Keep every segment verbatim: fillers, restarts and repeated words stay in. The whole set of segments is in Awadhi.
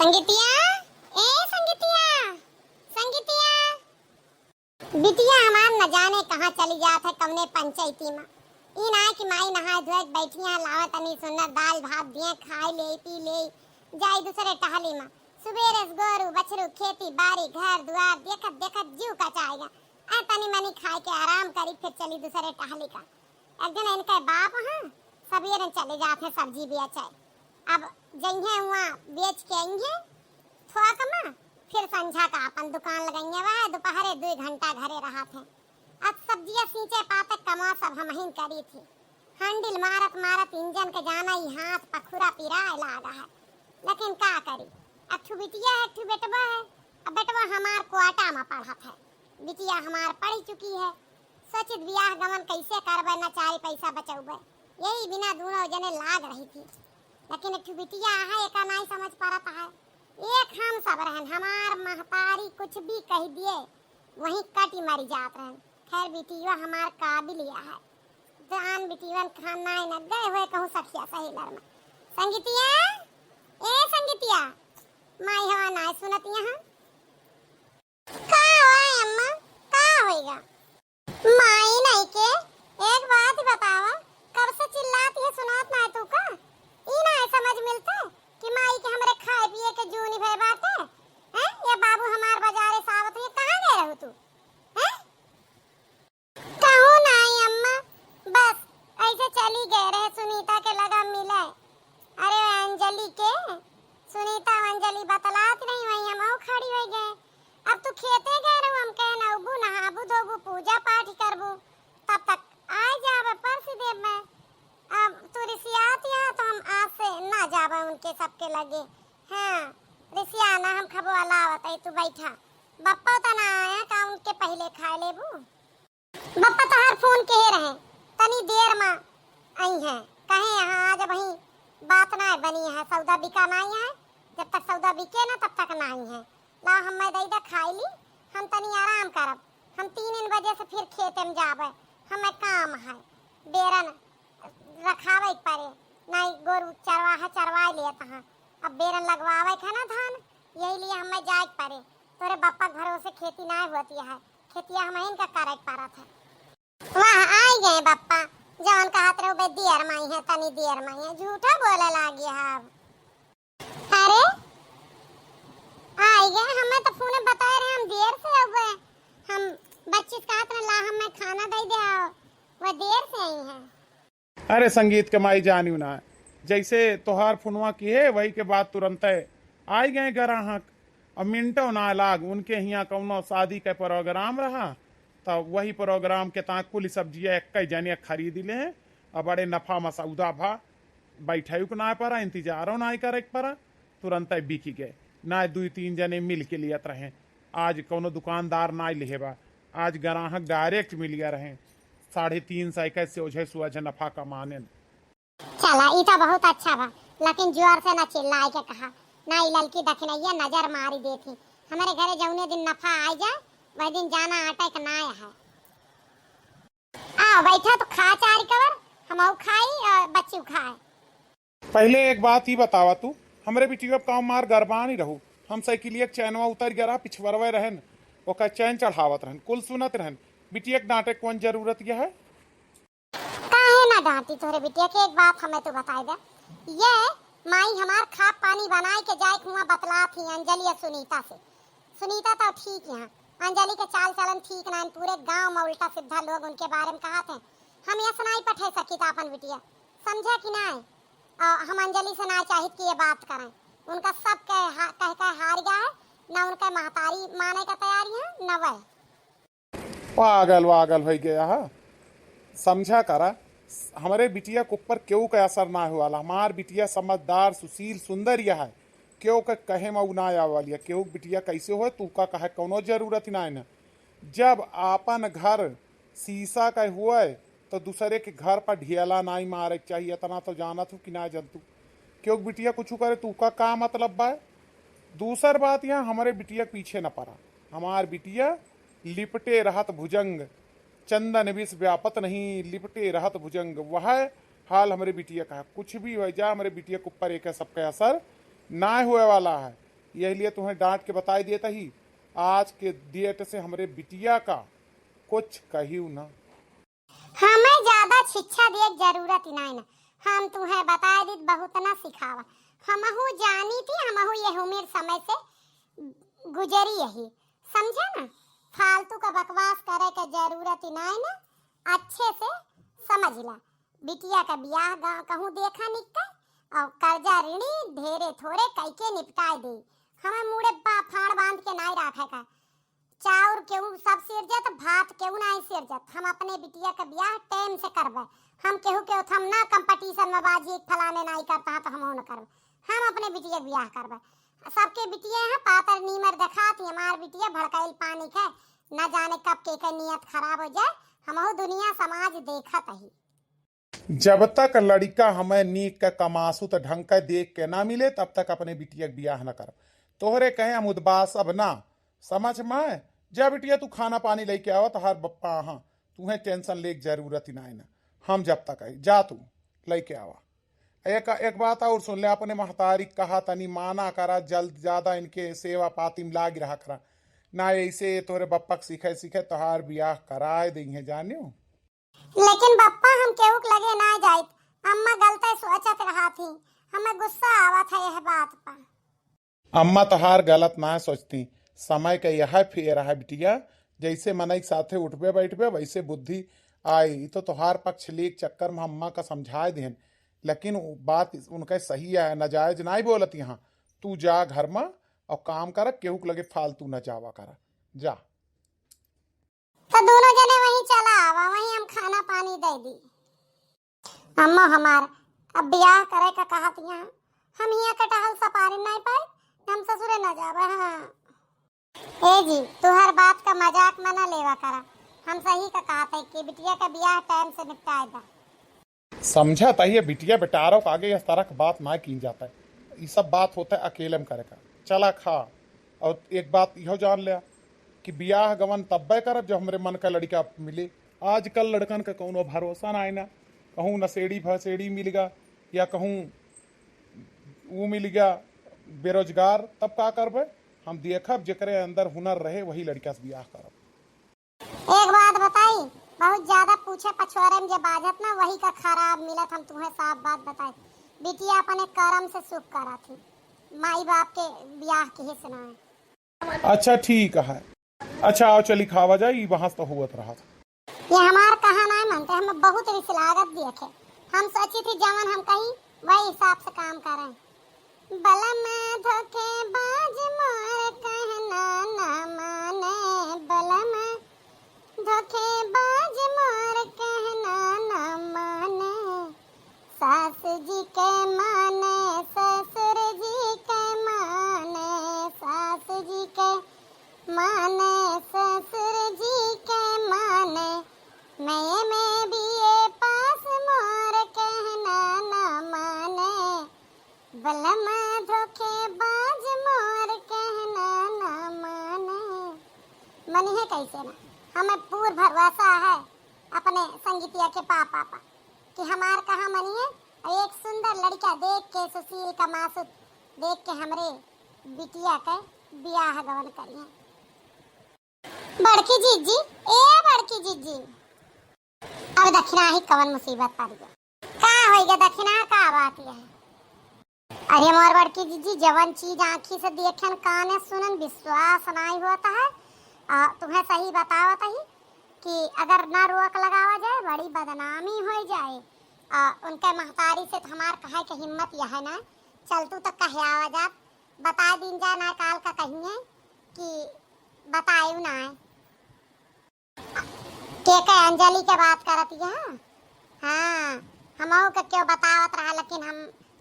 संगीतिया, ए संगीतिया, संगीतिया। बिटिया हमार न जाने कहाँ चली जात है, कवने पंचायती मा। ई ना कि माई नहाए धोए के बैठी है, लावे तनी सुन्नर दाल भात दिए, खाए ले, पी ले, जाई दूसरे टहली मा। सुबेरे से गोरू, बछरू, खेती बारी, घर दुआर देखत देखत जीव कचाएगा। आ तनी मनी खाए के आराम करी, फिर चली दूसरे टहली का। एक दिन इनके बाप हैं, सबेरे चले जात हैं सब्जी बेचे। अब जइहें हुआं बेच के अइहें थोक में, फिर संझा का आपन दुकान लगइहें। वह दोपहरे दुइ घंटा घरे रहत हैं। अब सब्जिया सींचे पाते कमवा सब हमहिन करी थी। हैंडल मारत मारत इंजन के जाना ही हाथ पखुरा पिराए लागा है। लेकिन का करी, एक ठू बिटिया है, एक ठू बेटवा है। अब बेटवा हमार क्वाटा में पढ़त है, बिटिया हमार पढ़ चुकी है। सोचित बियाह गमन कैसे करबे, न चार पैसा बचौबे, यही बिना दोनों जने लाग रही थी। लेकिन एक ठू बिटिया है, एका नाई समझ पारत है। एक हम सब रहन, हमार महतारी कुछ भी कह दिए, वहीं कटी मरी जात रहन। खैर, बिटिया हमार काबिल है, जान बिटियन खान नाई न गए हुए कहूँ सखिया सहेलर में। संगीतिया, ए संगीतिया, माई हवा नाई सुनत यहाँ। का हुआ अम्मा, का होइगा? माई नहीं के, एक बात बतावा, कब से चिल्लात है, सुनात ना है तू का? ई ना है समझ मिलते कि माई के हमरे खाए पिए के जूनी भय बाटे? हैं? ये बाबू हमार बाजारे से आवत हुए, कहाँ गए रहू तू? हैं? कहूँ नाई अम्मा, बस ऐसे चली गए रहे सुनीता के लगा मिले। अरे अंजलि के, सुनीता अंजलि बतलात रही, वहीं हम खड़ी हो गए। अब तू खेते गए रहू, हम कहे नहबू नहाबू धोबू पूजा पाठ करबू, तब तक आ जाबे परसी देब मैं। अब तू रिसियात यहाँ तो हम आज से ना जाबे उनके सबके लगे। हाँ, रिसिया ना, हम खबो अलावत है, तू बैठा। बप्पा तो ना आया का, उनके पहले खाए लेबू? बप्पा तोहार फोन के रहे, तनी देर मा आई हैं। कहे यहाँ आज वही बात ना बनी है, सौदा बिका ना है। जब तक सौदा बिके ना तब तक ना आई हैं। लाओ हम मैं दई दा खाई ली, हम तनी आराम करब। हम तीन बजे से फिर खेते में जाबे, हमें काम है। बेरन रखावे के परे, नहीं गोरू चरवाहा चरवाए लेत हैं। अब बेरन लगवावे के है ना धान, यही लिए हमें जाए के परे। तोरे बप्पा के भरोसे खेती ना होती है, खेतिया हम इनका करे के पड़त है। वाह, आई गए बप्पा, जौन कहत रहो बे दियर माई है, तनी दियर माई है, झूठा बोले लागी है अब। अरे, आई गए, हमें तो फोन बताए रहे, हम देर से आवे, हम बच्ची से कहत रहे ला हमें खाना दे दे आओ, वह देर से आई है। अरे संगीत के माई जानियो ना, जैसे तोहार फोनवा किहे, वही के बाद तुरंते आई गए ग्राहक। अब मिनटो ना लाग, उनके हियाँ कौनो शादी के प्रोग्राम रहा, तब वही प्रोग्राम के ताक कुल सब्जिया एक ही जने खरीद ले हैं। अब बड़े नफा मा सौदा भा, बैठे के ना पड़ा, इंतजारो ना करे के पड़ा, तुरंते बिकी गए। ना दुई तीन जने मिल के लियत रहे। आज कौनो दुकानदार ना लिहे बा, आज ग्राहक direct मिल गया रहे। साढ़े तीन सौ के सोझे सोझे नफा कमाने। चला, ई तो बहुत अच्छा बा, लेकिन जोर से ना चिल्लाए के कहा, ना ई ललकी दखिनैया नजर मारी देती। हमारे घरे जौने दिन नफा आ जाए, वह दिन जाना आटा के ना है। आओ बैठा तो खा चार कवर, हम खाई और बच्ची खाए। पहले एक बात ई बतावा तू, हमरे बिटिया का मार गरबानी रहू, हम साइकिलिया के चैनवा उतर गया रहा, पिछवरवे रहन, ओकर चैन चढ़ावत रहन, कुल सुनत रहन। बिटिया के डांटे कौन जरूरत यह है? काहे ना डांटी तोहरे बिटिया के? एक बात हमें तू बताई दे, ये माई हमार खा पानी बनाए के जाए कुआं बतलात ही अंजलि या सुनीता से। सुनीता तो ठीक यहाँ, अंजलि के चाल चलन ठीक ना, पूरे गांव में उल्टा सीधा लोग उनके बारे में कहत हैं। हम ये सुनाई पठे सकी था अपन बिटिया, समझे कि ना? और हम अंजलि से ना चाहित कि ये बात करें, उनका सब कह, हा, कह, कह हार गया है, ना उनका महतारी माने का तैयारी है, ना वह। पागल वागल होइ गया है। समझा करा, हमरे बिटिया के ऊपर केहू के असर ना हुआ ला। हमार बिटिया समझदार, सुशील, सुंदर यह है। केहू के कहे में उ ना आवे वाली है। केहू के बिटिया कैसे होए, तू का कहे, कौनो जरूरत ही ना है ना। जब आपन घर शीशा का हुए, तो दूसरे के घर पर ढेला नाई मारे के चाहिए। इतना तो जानत हूँ कि ना जनतू। केहू के बिटिया कुछ करे, तू का, का मतलब बा? दूसर बात, यहाँ हमरे बिटिया के पीछे न पड़ा। हमार बिटिया लिपटे रहत भुजंग, चंदन विष व्यापत नहीं, लिपटे रहत भुजंग। वह हाल हमरे बिटिया का है। कुछ भी हो जा, हमरे बिटिया के ऊपर एक सबके असर ना होए वाला है। यही लिए तुहें डांट के बताई देत ही, आज के date से हमरे बिटिया का कुछ कहियो ना। हमें ज्यादा शिक्षा दिए के जरूरत ही नाई ना, हम तुहें बताए दीत बहुत ना सिखावा। हमहू जानी थी, हमहू ये उम्र समय से गुजरी यही, समझे ना? फालतू का बकवास करे के जरूरत ही नाई ना, अच्छे से समझ ला। बिटिया का बियाह गाँव कहूँ देखा निकल, और कर्जा ऋणी ढेरे थोड़े कई के निपटाए दे। हमें मुड़े बा-, फाड़ बांध के नाई राखे का। चाउर केहू सब सिरजत, भात केहू नाई सिरजत। हम अपने बिटिया का बियाह time से करबे। हम केहू के ओथम ना competition में बाजी, एक फलाने नाई करता है तो हमहू न करबे। हम अपने बिटिया का बियाह करबे। सबके बिटिया हैं पातर नीमर देखात ही, हमार बिटिया भड़काइल पानी के, न जाने कब के, के नियत खराब हो जाए। हमहू दुनिया समाज देखत ही। जब तक लड़िका हमें नीक के कमासुत ढंग के देख के ना मिले, तब तक अपने बिटिया के बियाह न करब। तोहरे कहे हम उदबास अब ना, समझ में? जा बिटिया, तू खाना पानी लेके आवा, तोहार बप्पा हाँ, तुहें tension लेके जरूरत ही नाई ना। हम जब तक आई, जा तू लेके आवा। एक, एक बात और सुन ले, अपने महतारी कहा तनी माना करा, जल्द ज्यादा इनके सेवा पाती में लाग रहा करा, ना ऐसे तोहरे बप्पा के सीखे सीखे तोहार बियाह कराए देइहें, जानियो। लेकिन बप्पा, हम केहू के लगे ना जाइत। अम्मा गलते सोचत रहा थी, हमें गुस्सा आवत है यह बात पर। अम्मा तोहार गलत ना सोचती, समय के यह फेर है बिटिया, जैसे मनई के साथे उठबे बैठबे वैसे बुद्धि आई। ई तो तोहार पक्ष लेक चक्कर में अम्मा का समझाए देहन, लेकिन उ बात उनके सही है, नाजायज नाई बोलत यहाँ। तू जा घर में और काम कर, केहू के लगे फालतू न जावा कर, जा। तो दोनों जने वहीं चला आवा, वहीं हम खाना पानी दे दी। अम्मा हमार अब बियाह करे का कहत यहाँ, हम यहाँ के टहल सपारी नाई पाई, हम ससुरे न जाबे। हाँ। ए जी, तू हर बात का मजाक में ना लेवा करा, हम सही का कहत है कि बिटिया का बियाह time से निपटाए दा। समझा तहिए बिटिया बेटारों के आगे यह तरह के बात ना कीन जाता है। ई सब बात होता है अकेले में करे का। चला खा। और एक बात इहो जान लिया कि बियाह गवन तब्बे करब जब हमरे मन का लड़िका मिले। आजकल लड़कन का कौनो भरोसा ना है ना, कहूँ नशेड़ी फसेड़ी मिल गा या कहूँ वो मिल गा बेरोजगार, तब का करबे? हम देखब जेकरे अंदर हुनर रहे वही लड़िका से बियाह करब। एक बात बताई, बहुत ज्यादा पूछे पछोरे में जे बाझत ना, वही का खराब मिलत। हम तुम्हें साफ बात बताई, बिटिया अपने करम से सुख करा थी, माई बाप के बियाह के हिस्से ना है। अच्छा ठीक है, अच्छा आओ चली खावा जाई, वहां से तो हुआ रहा था। ये हमार कहा ना मानते, हमें बहुत रिस लागत देखे। हम सोची थी जवन हम कही वही हिसाब से काम करें। बलम धोखेबाज मोर कहना ना माने, बलम धोखेबाज मोर कहना ना माने। सास जी के माने, ससुर जी के माने, सास जी के माने, ससुर जी के माने। मैं एम ए बी ए पास मोर कहना ना माने। बलम धोखेबाज मोर कहना ना माने। मनिहे कैसे ना, हमें पूर भरोसा है अपने संगीतिया के पापा पर कि हमार कहा मनिहे। और एक सुंदर लड़का देख के, सुशील का मासुत देख के हमरे बिटिया के बियाह गवन करिए। बड़की जीजी, ए बड़की जीजी, अब दखिना ही कवन मुसीबत पड़ गया? का होइगा दखिना, का बात है? अरे मोर बड़की जीजी, जवन चीज आँखी से देखन, काने सुनन, विश्वास नाई होता है। आ, तुम्हें सही बतावत ही कि अगर ना रोक लगावा जाए, बड़ी बदनामी हो जाए। आ, उनके महतारी से तो हमार कहे के हिम्मत यह है ना, चल तू तो कहे आवा जात, बता दीन जा ना, काल का कहिए कि बतायु ना है। के, के अंजलि के बात करत है? हाँ, हमहू के क्यों बतावत रहा, लेकिन हम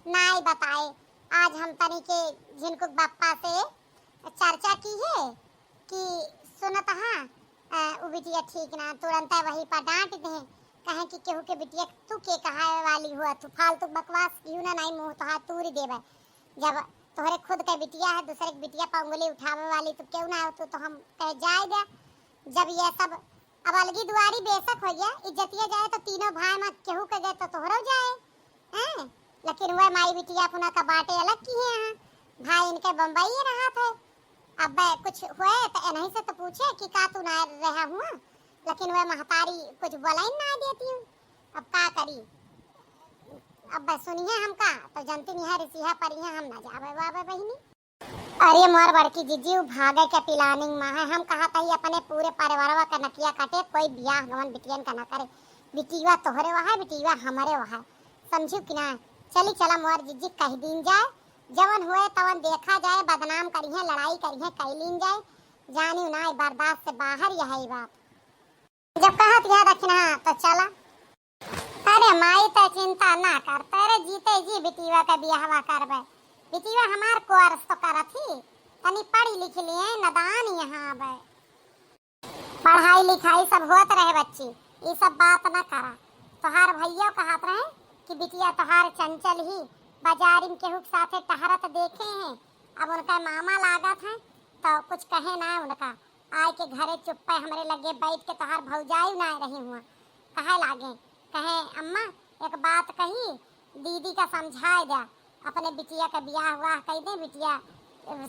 नाई बताए। आज हम तनी के झिनकुक बप्पा से चर्चा की है कि सुनत हाँ, अ, उ बिटिया ठीक ना, तुरंत वही पर डांट दे, कहे कि केहू के बिटिया तू के कहाए वाली हुआ, तू फालतू बकवास क्यों ना, नाई मुंह तो हाथ तूरी देवे। जब तोहरे खुद के बिटिया है, दूसरे के बिटिया पर उंगली उठावे वाली तो क्यों ना हो, तू तो हम कहे जाए दे। जब ये सब अब अलगी दुआरी बेशक हो गया, इज्जतिया जाए तो तीनों भाई में केहू के गए तो तोहरो जाए, हैं? लेकिन वह माई बिटिया अपना का बाटे अलग की है यहाँ। भाई इनके बम्बई रहत है। अब कुछ हुए तो इन्हीं से तो पूछे कि का तू ना रहा हुआ, लेकिन वह महतारी कुछ बोलाई ना देती हूँ। अब का करी, अब सुनिए हमका तो जनती नहीं है, रिसिहा पर यहाँ हम ना जावे बाबे बहिनी। अरे मोर बड़की जीजी, उ भागे के planning में है। हम कहत हई अपने पूरे परिवारवा के नकिया काटे, कोई बियाह गवन बिटियन का ना करे। बिटिया तोहरे वहा है, बिटिया हमरे वहा है, समझू कि ना? चली चला मोर जीजी, कह दीन जाए, जवन हुए तवन देखा जाए, बदनाम करिहे, लड़ाई करिहे, कह लीन जाए, जानी ना बर्दाश्त से बाहर यह है बात। जब कहत यह दखिना तो चला। अरे माई, तै चिंता ना कर, तेरे जीते जी बिटिया का बियाहवा करबे। बिटिया हमार कोर्स तो करत ही, तनी पढ़ी लिख लिए, नदान यहाँ आबे। पढ़ाई लिखाई सब होत रहे बच्ची, ई सब बात ना करा। तोहार भैया कहत रहे कि बिटिया तोहार चंचल ही बाजारी में केहू के साथे टहरत देखे हैं, अब उनका मामा लागत हैं तो कुछ कहे ना उनका। आए के घरे चुप्पे हमरे लगे बैठ के तोहार भौजाई ना रही हुआ, कहे लागे, कहे, "अम्मा, एक बात कही, दीदी का समझाए द्या, अपने बिटिया का बियाह हुआ कह दे, बिटिया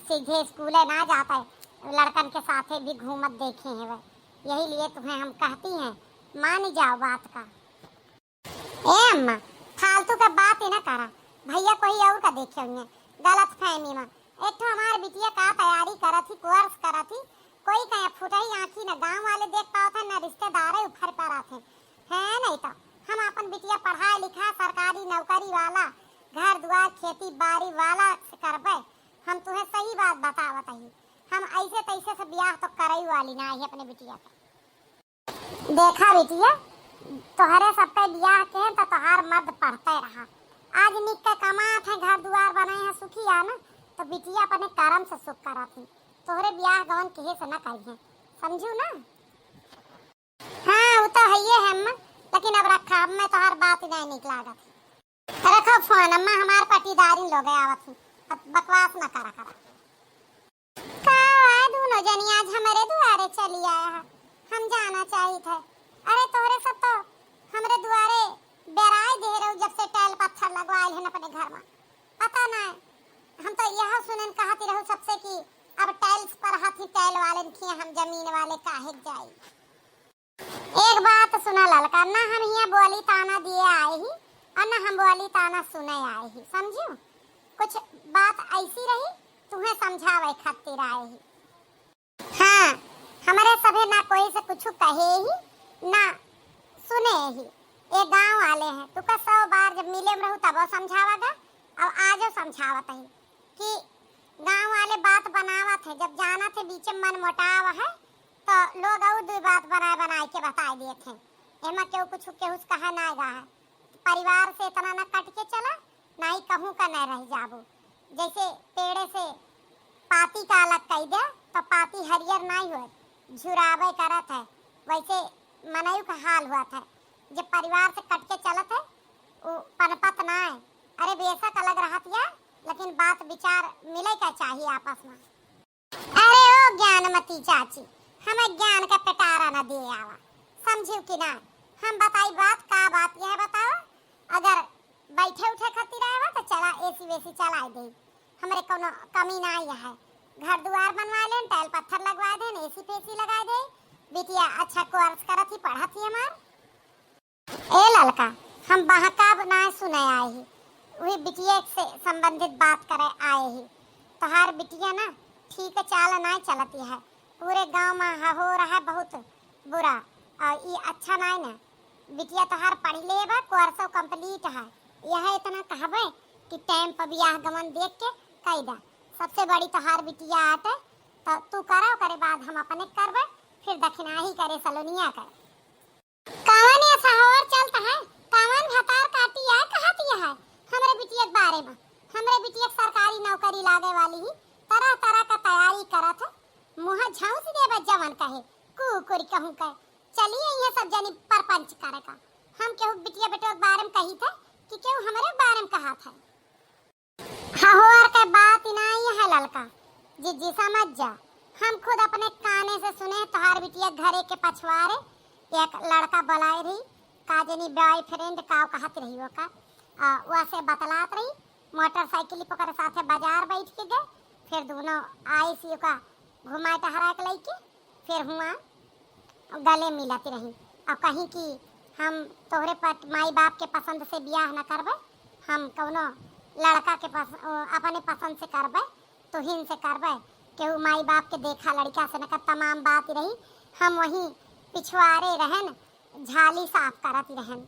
सीधे स्कूले ना जाता है, लड़कन के साथे भी घूमत देखे हैं वह, यही लिए तुम्हें हम कहती हैं, मान जाओ बात का।" ए अम्मा, फालतू का बात ही ना करा, भैया कोई और का देखे हुए गलत फहमी में। एक ठो हमार बिटिया का तैयारी करत ही, कोर्स करत ही, कोई कहे फुटही आँखी न गाँव वाले देख पावत है, न रिश्तेदार है उफर पर आते हैं। नहीं तो हम अपन बिटिया पढ़ाई लिखा सरकारी नौकरी वाला, घर दुआर खेती बाड़ी वाला से करबे। हम तुहे सही बात बतावत ही, हम ऐसे तैसे से बियाह तो करई वाली ना ही अपने बिटिया के। देखा बिटिया, तोहरे सबके बियाह के तो तोहार मर्द पढ़ते रहा। आज निक के कमात है, घर दुआर बनाए हैं, सुखी है ना, तो बिटिया अपने कर्म से सुख करत ही। तोहरे बियाह गवन केहे से ना करिहे, समझू ना? हाँ, वो तो है ही है अम्मा, लेकिन अब रखा, अब मैं तोहार बात ही नहीं निक लागत। रखो फोन अम्मा, हमार पटीदारी लोग आवत ही, अब बकवास ना करा करा। का हुआ, दोनों जनी आज हमरे दुआरे चली आया है, हम जाना चाहित है। अरे तोहरे सब तो हमरे दुआरे बेराय दे रहू, जब से टाइल पत्थर लगवाइल है अपने घर में। पता ना, हम तो यह सुनन कहती रहू सबसे कि अब टाइल्स पर हाथी टाइल वाले किए हम जमीन वाले काहे के जाई। एक बात सुना ललका, ना हम हियाँ बोली ताना दिए आए ही और ना हम बोली ताना सुने आए ही, समझू? कुछ बात ऐसी रही, तुम्हें समझावे खातिर आए ही। हाँ, हमरे सभे ना कोई से कुछ कहे ही, ना सुने ही। ए गाँव वाले हैं, तू का सौ बार जब मिले में रहू तब समझावा गा, अब आज समझावत ही कि गाँव वाले बात बनावत है, जब जानत है बीच में मन मोटाव है, तो लोग और दो बात बनाए बनाए के बताए देत हैं। एमा केहू कुछ केहू से कहा ना गा है, परिवार से इतना ना कट के चला, ना ही कहूँ का ना रह जाबू। जैसे पेड़े से पाती का अलग कई दे, तो पाती हरियर ना ही होत, झुराबे करत है, वैसे मनयू का हाल होत है। जब परिवार से कट के चलत है, उ पनपत ना है। अरे बेशक अलग रहत या, लेकिन बात विचार मिले का चाहिए आपस में। अरे ओ ज्ञानमती चाची, हमें ज्ञान का पिटारा न दिए आवा, समझियो कि ना? हम बताई बात, का बात यह बताओ, अगर बैठे उठे खातिर आवा तो चला एसी वेसी चलाए दे, हमरे कोनो कमी ना है। घर दुआर बनवा लेन, टाइल पत्थर लगवा देन, एसी फेसी लगा दे। बिटिया अच्छा कोर्स करत ही, पढ़त ही हमार। ए ललका, हम बहकाब ना सुने आए ही, वही बिटिया से संबंधित बात करे आए ही। तोहार बिटिया ना ठीक चाल ना चलती है, पूरे गांव में ह-, हो रहा है बहुत बुरा, और ई अच्छा ना है ना। बिटिया तोहार पढ़ ले बा, कोर्सो complete है, यह इतना कहबे कि टाइम पर बियाह गमन देख के कई दा। सबसे बड़ी तोहार बिटिया आटे, तो तू करा, ओकरे बाद हम अपने करबे, फिर दक्षिणा ही करे सलोनिया करे। कवन ये सहोर चलत है? कवन भतार काटी आय कहत ये है हमरे बिटिया के बारे में? हमरे बिटिया के सरकारी नौकरी लागे वाली ही, तरह तरह का तैयारी करत है। मुँह झौंस देबे जवन कहे, कुकुर कहूँ कहे। चलिए ये सब जनी परपंच करे का। हम केहू बिटिया बेटवा के बारे में कही थे कि केहू हमरे बारे में कहा था? हहोर के बात ही ना आई है ललका, जिज्जी समझ जा। हम खुद अपने काने से सुने, तोहार बिटिया घरे के पछवारे एक लड़का बुलाए रही, का जनी boyfriend का कहत रही ओका, आ, वैसे बतलात रही मोटरसाइकिल पर ओकरे साथे बाजार बैठ के गए, फिर दोनों आइस ओका घुमाए टहरा के लइके, फिर हुआ गले मिलत रही। अब कहीं कि हम तोहरे पत-, माई बाप के पसंद से बियाह न करबे, हम कौनो लड़का के पस-, अपने पसंद से करबे, तुहिन से करबे, केहू माई बाप के देखा लड़का से न कर। तमाम बात रही, हम वहीं पिछुआरे रहन, झाली साफ करत रहन।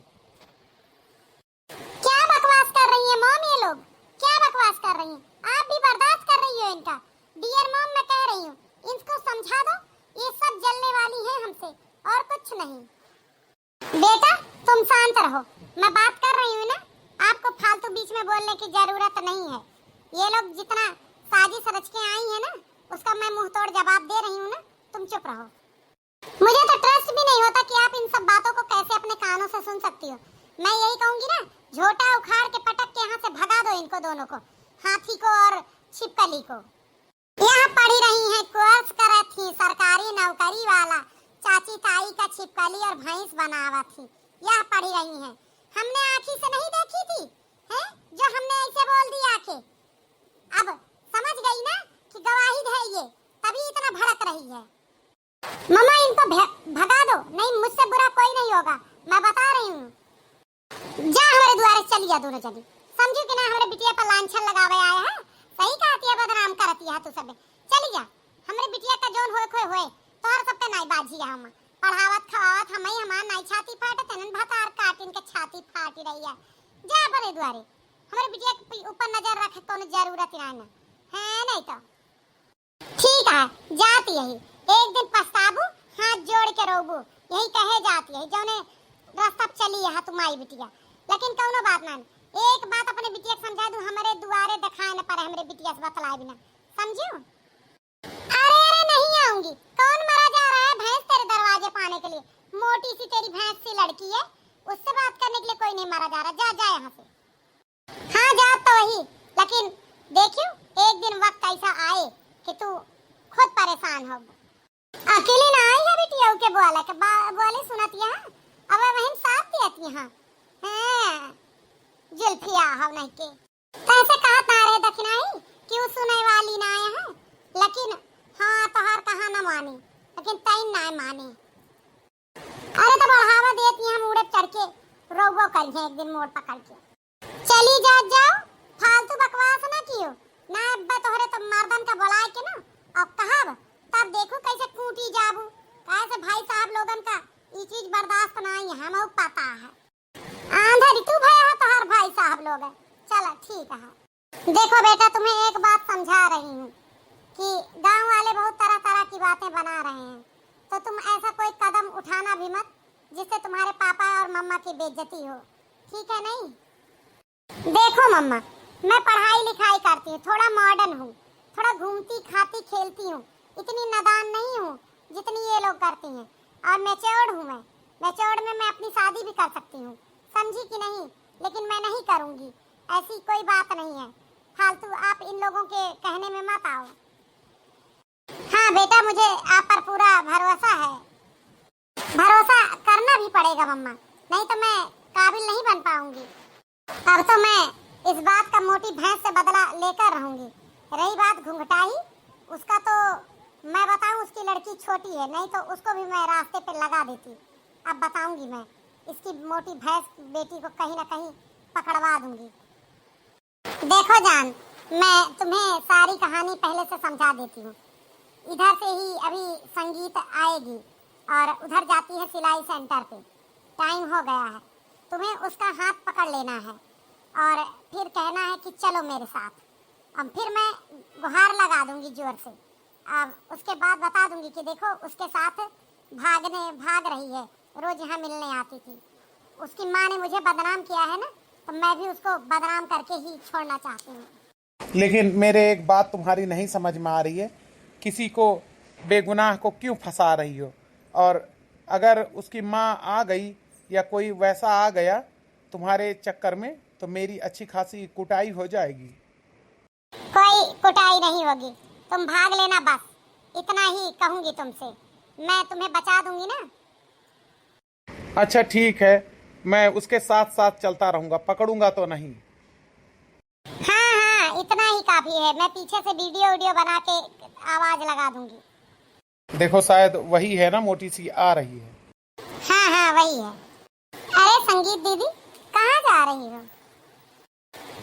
क्या बकवास कर रही हैं मॉम ये लोग, क्या बकवास कर रही हैं? आप भी बर्दाश्त कर रही हो इनका। डियर मॉम, मैं कह रही हूँ, इनको समझा दो, ये सब जलने वाली हैं हमसे और कुछ नहीं। बेटा, तुम शांत रहो, मैं बात कर रही हूँ ना, आपको फालतू बीच में बोलने की जरूरत नहीं है। ये लोग जितना साजिश रच के आई है ना, उसका मैं मुंह तोड़ जवाब दे रही हूँ ना, तुम चुप रहो। मुझे तो ट्रस्ट भी नहीं होता कि आप इन सब बातों को कैसे अपने कानों से सुन सकती हो। मैं यही कहूंगी ना, झोटा उखाड़ के पटक के यहाँ से भगा दो इनको दोनों को, हाथी को और छिपकली को। यहाँ पढ़ी रही हैं, कोर्स करत थी, सरकारी नौकरी वाला, चाची ताई का छिपकली और भैंस बनावत थी, यह पढ़ी रही हैं। हमने आँखी से नहीं देखी थी, हैं, जो हमने ऐसे बोल दिया आके। अब समझ गई ना कि गवाही है ये, तभी इतना भड़क रही है। मम्मा, इनको भे-, भगा दो, नहीं, मुझसे बुरा कोई नहीं होगा, मैं बता रही हूँ। जा, हमरे दुआरे चली जा दोनों जनी, समझू कि ना, हमरे बिटिया पर लांछन लगावे आए हैं, सही कहती है, बदनाम करती है तू सब। चली जा, हमरे बिटिया का जौन होए खोए होए, तोहर सब पे नाई बाजी है। हम पढ़ावत खवावत हम ही, हमार नाई छाती फाटे, तेनन भतार काटिन के छाती फाटी रही है। जा अपने दुआरे, हमरे बिटिया के ऊपर नजर रखे, कोनो जरूरत ही ना है, नहीं तो। ठीक है, जाती यही, एक दिन पछताबू, हाथ जोड़ के रोबू, यही कहे जाती है, जौने रास्ता पे चली यहाँ तू माई बिटिया। लेकिन कौनो बात ना, एक बात अपने बिटिया के समझा दूँ, हमरे दुआरे दिखाए न पड़े, हमरे बिटिया से बतलाए बिना, समझू? अरे, अरे, नहीं आऊंगी, कौन मरा जा रहा है भैंस तेरे दरवाजे पाने के लिए? मोटी सी तेरी भैंस सी लड़की है, उससे बात करने के लिए कोई नहीं मरा जा रहा, जा, जा यहाँ से। हाँ, जात तो वही, लेकिन देखियो, एक दिन वक्त ऐसा आए कि तू खुद परेशान हो। अकेले ना आई है बिटिया के बोले के बा-, बोले सुनत यहाँ, अब वहीं साथ देती यहाँ। हाँ, जुल्फिया हो नहीं के। तैसे कहत ना रहे दखिनाई कि उ सुने वाली ना आए हैं, लेकिन हाँ, तोहार कहा ना माने, लेकिन तैन ना माने। अरे, तो बढ़ावा देत ही, हम उड़े चढ़ के रोबो करिहे एक दिन मोड़ पकड़ के। चली जात जाओ, फालतू बकवास ना कियो। ना अब्बे तोहरे तो मर्दन का बुलाए के ना, और कहब, तब देखू कैसे कूटी जाबू। काहे से भाई साहब लोगन का ई चीज बर्दाश्त ना आई, हमहू पता है। आंधर तू भया है, तोहर भाई साहब लोग है। चला, ठीक है। देखो बेटा, तुम्हें एक बात समझा रही हूँ कि गांव वाले बहुत तरह तरह की बातें बना रहे हैं, तो तुम ऐसा कोई कदम उठाना भी मत जिससे तुम्हारे पापा और मम्मा की बेइज्जती हो, ठीक है नहीं? देखो मम्मा, मैं पढ़ाई लिखाई करती हूँ, थोड़ा मॉडर्न हूँ, थोड़ा घूमती खाती खेलती हूँ, इतनी नादान नहीं हूँ जितनी ये लोग करती हैं। और मैच्योर्ड हूँ मैं, मैच्योर्ड में मैं अपनी शादी भी कर सकती हूँ, समझी कि नहीं? लेकिन मैं नहीं करूँगी, ऐसी कोई बात नहीं है। फालतू आप इन लोगों के कहने में मत आओ। हाँ बेटा, मुझे आप पर पूरा भरोसा है। भरोसा करना भी पड़ेगा मम्मा, नहीं तो मैं काबिल नहीं बन पाऊंगी। अब तो मैं इस बात का मोटी भैंस से बदला लेकर रहूंगी। रही बात घुंघटाई, उसका तो मैं बताऊं, उसकी लड़की छोटी है, नहीं तो उसको भी मैं रास्ते पे लगा देती। अब बताऊंगी मैं, इसकी मोटी भैंस बेटी को कहीं ना कहीं पकड़वा दूंगी। देखो जान, मैं तुम्हें सारी कहानी पहले से समझा देती हूँ। इधर से ही अभी संगीत आएगी और उधर जाती है सिलाई सेंटर पे। टाइम हो गया है, तुम्हें उसका हाथ पकड़ लेना है और फिर कहना है कि चलो मेरे साथ। अब फिर मैं गुहार लगा दूंगी जोर से। अब उसके बाद बता दूंगी कि देखो, उसके साथ भागने, भाग रही है, रोज यहाँ मिलने आती थी। उसकी माँ ने मुझे बदनाम किया है ना, तो मैं भी उसको बदनाम करके ही छोड़ना चाहती हूँ। लेकिन मेरे एक बात तुम्हारी नहीं समझ में आ रही है, किसी को बेगुनाह को क्यों फंसा रही हो? और अगर उसकी माँ आ गई या कोई वैसा आ गया तुम्हारे चक्कर में, तो मेरी अच्छी खासी कुटाई हो जाएगी। कोई कुटाई नहीं होगी, तुम भाग लेना बस, इतना ही कहूंगी तुमसे, मैं तुम्हें बचा दूंगी ना। अच्छा ठीक है, मैं उसके साथ साथ चलता रहूंगा, पकड़ूंगा तो नहीं। हाँ भी है, मैं पीछे से वीडियो वीडियो बना के आवाज लगा दूंगी। देखो, शायद वही है ना, मोटी सी आ रही है। हाँ, हाँ, वही है। अरे संगीत दीदी, कहाँ जा रही हो?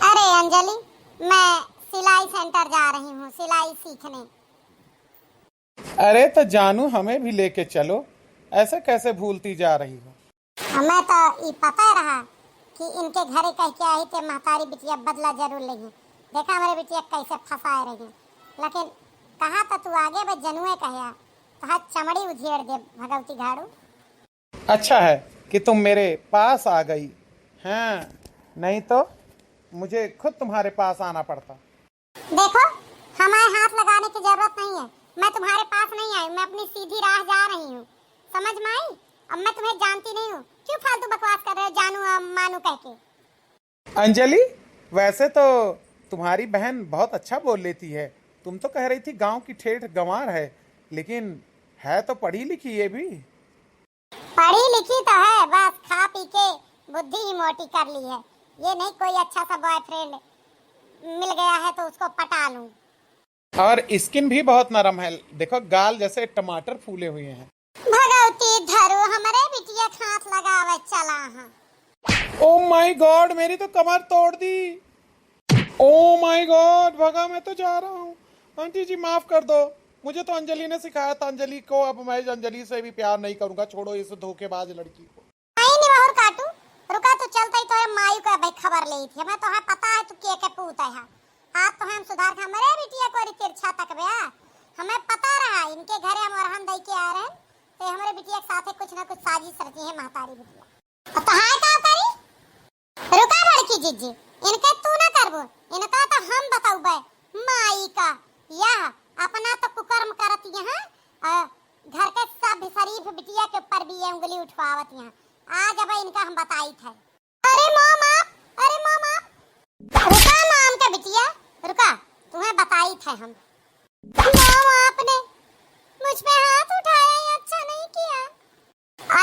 अरे अंजलि, मैं सिलाई सेंटर जा रही हूँ, सिलाई सीखने। अरे तो जानू, हमें भी लेके चलो, ऐसे कैसे भूलती जा रही हो? हमें तो ई पता रहा कि इनके घरे कह के आई ते महतारी बिटिया बदला जरूर लेगी। देखा हमरे बिटिया कैसे फंसाए रही, लेकिन कहा तो तू आगे बे जनुए कहे, तो हाथ चमड़ी उधेड़ दे भगवती घाड़ू। अच्छा है कि तुम मेरे पास आ गई, हैं, नहीं तो मुझे खुद तुम्हारे पास आना पड़ता। देखो, हमारे हाथ लगाने की जरूरत नहीं है। मैं तुम्हारे पास नहीं आई, मैं अपनी सीधी राह जा रही हूँ। समझ में आई? अब मैं तुम्हें जानती नहीं हूँ। क्यों फालतू बकवास कर रहे हो जानू अ, मानू कह के? अंजलि, वैसे तो तुम्हारी बहन बहुत अच्छा बोल लेती है। तुम तो कह रही थी गांव की ठेठ गंवार है, लेकिन है तो पढ़ी लिखी ये भी। पढ़ी लिखी तो है, बस खा पी के बुद्धि ही मोटी कर ली है। ये नहीं कोई अच्छा सा बॉयफ्रेंड मिल गया है तो उसको पटा लूं। और स्किन भी बहुत नरम है, देखो गाल जैसे टमाटर फूले हुए हैं। भगवती धरू, हमरे बिटिया के हाथ लगावे चला है। Oh my God, मेरी तो कमर तोड़ दी। Oh my God, भगा, मैं तो जा रहा हूँ। आंटी जी, माफ कर दो, मुझे तो अंजलि ने सिखाया था। अंजलि को, अब मैं अंजलि से भी प्यार नहीं करूंगा। छोड़ो इस धोखेबाज लड़की को। नहीं, नहीं, बहुर काटू, रुका, तू चलता ही तोरे मायू का भाई खबर ले थी। हमें तो है पता है तू के के पूत है। आज तो हम सुधार के हमरे बिटिया को री तिरछा तक बे। हमें पता रहा इनके घरे हम ओरहन दई के आ रहे हैं, तो हमरे बिटिया के साथे कुछ ना कुछ साजिश रची है महतारी बिटिया। तो हाय का करी? रुका बड़की जिज्जी, इनके तू ना करबो, इनका तो हम बतौबे। माई का यह अपना तो कुकर्म करत यहाँ, अ, घर के सब शरीफ बिटिया के ऊपर भी ये उंगली उठवावत यहाँ। आज अब इनका हम बताई थे। अरे माँ माँ, अरे माँ माँ, रुका नाम के बिटिया, रुका, तुम्हें बताई थे हम। माँ, आपने मुझ पे हाथ उठाया, ये अच्छा नहीं किया।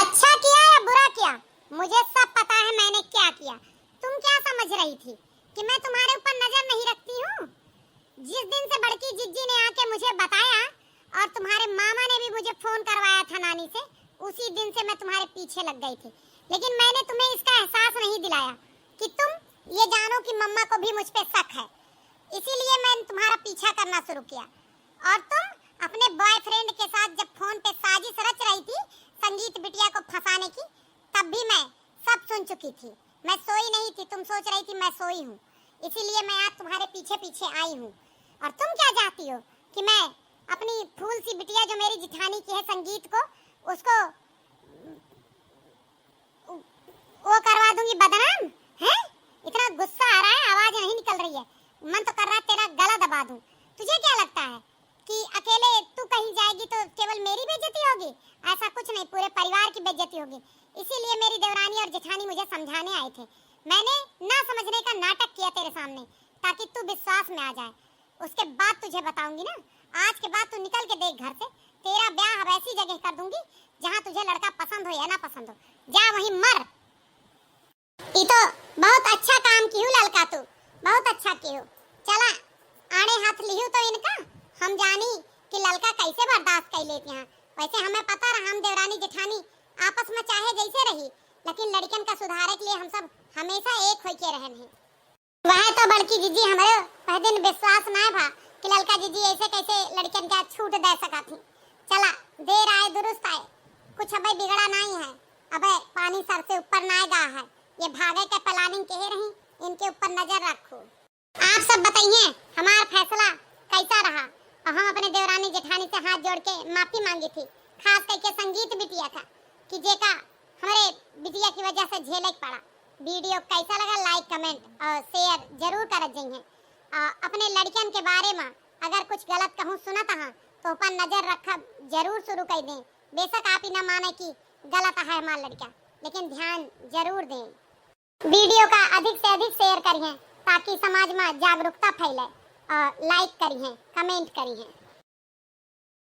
अच्छा किया या बुरा किया, मुझे सब पता है मैंने क्या किया। तुम क्या समझ रही थी कि मैं तुम्हारे ऊपर नजर नहीं रखती हूँ? जिस दिन से बड़की जिज्जी ने आके मुझे बताया और तुम्हारे मामा ने भी मुझे फोन करवाया था नानी से, उसी दिन से मैं तुम्हारे पीछे लग गई थी। लेकिन मैंने तुम्हें इसका एहसास नहीं दिलाया कि तुम ये जानो कि मम्मा को भी मुझ पे शक है, इसीलिए मैंने तुम्हारा पीछा करना शुरू किया। और तुम अपने बॉयफ्रेंड के साथ जब फोन पे साजिश रच रही थी संगीत बिटिया को फंसाने की, तब भी मैं सब सुन चुकी थी। मैं सोई नहीं थी, तुम सोच रही थी मैं सोई हूँ, इसीलिए मैं आज तुम्हारे पीछे पीछे आई हूँ। और तुम क्या चाहती हो कि मैं अपनी फूल सी बिटिया जो मेरी जिठानी की है संगीत को, उसको वो करवा दूंगी बदनाम? हैं? इतना गुस्सा आ रहा है, आवाज नहीं निकल रही है, मन तो कर रहा है तेरा गला दबा दूं। तुझे क्या लगता है कि अकेले तू कहीं जाएगी तो केवल मेरी बेइज्जती होगी? ऐसा कुछ नहीं, पूरे परिवार की बेइज्जती होगी। इसीलिए मेरी देवरानी और जेठानी मुझे समझाने आए थे। मैंने ना समझने का नाटक किया तेरे सामने, ताकि तू विश्वास में आ जाए। उसके बाद तुझे बताऊंगी ना, आज के बाद तू निकल के देख घर से। तेरा ब्याह अब ऐसी जगह कर दूंगी, जहां तुझे लड़का पसंद हो या ना पसंद हो। जा वहीं मर। ई तो बहुत अच्छा काम किहू ललका तू, बहुत अच्छा किहू। चला, आड़े हाथ लिहू तो इनका, हम जानी कि ललका कैसे बर्दाश्त कर लेती हैं। वैसे हमें पता रहा, हम देवरानी जेठानी आपस में चाहे जैसे रही, लेकिन लड़कन का सुधारे के लिए हम सब हमेशा एक होके रहन हैं। वह तो बड़की जीजी हमरे पह दिन विश्वास नाय भा कि ललका जीजी ऐसे कैसे लड़कन के छूट दे सकत ही। चला, देर आए दुरुस्त आए, कुछ अबे बिगड़ा नाई है। अबे पानी सर से ऊपर नाय गा है, ये भागे के planning केहे रही, इनके ऊपर नजर रखो। आप सब बताइए हमार फैसला कैसा रहा, और हम अपने देवरानी जेठानी से हाथ जोड़ के माफी मांगी थी, खास करके संगीत बिटिया का, कि जेका हमरे बिटिया की वजह से झेले के पड़ा। वीडियो कैसा लगा, like, comment और share जरूर करत जइहें। आ, अपने लड़कियन के बारे में अगर कुछ गलत कहूँ सुनत हाँ तो ऊपर नजर रखब जरूर शुरू कर दें। बेशक आप ही ना माने कि गलत है हमार लड़का, लेकिन ध्यान जरूर दें। वीडियो का अधिक से अधिक share करिहें ताकि समाज में जागरूकता फैले और like करिहें, comment करिहें।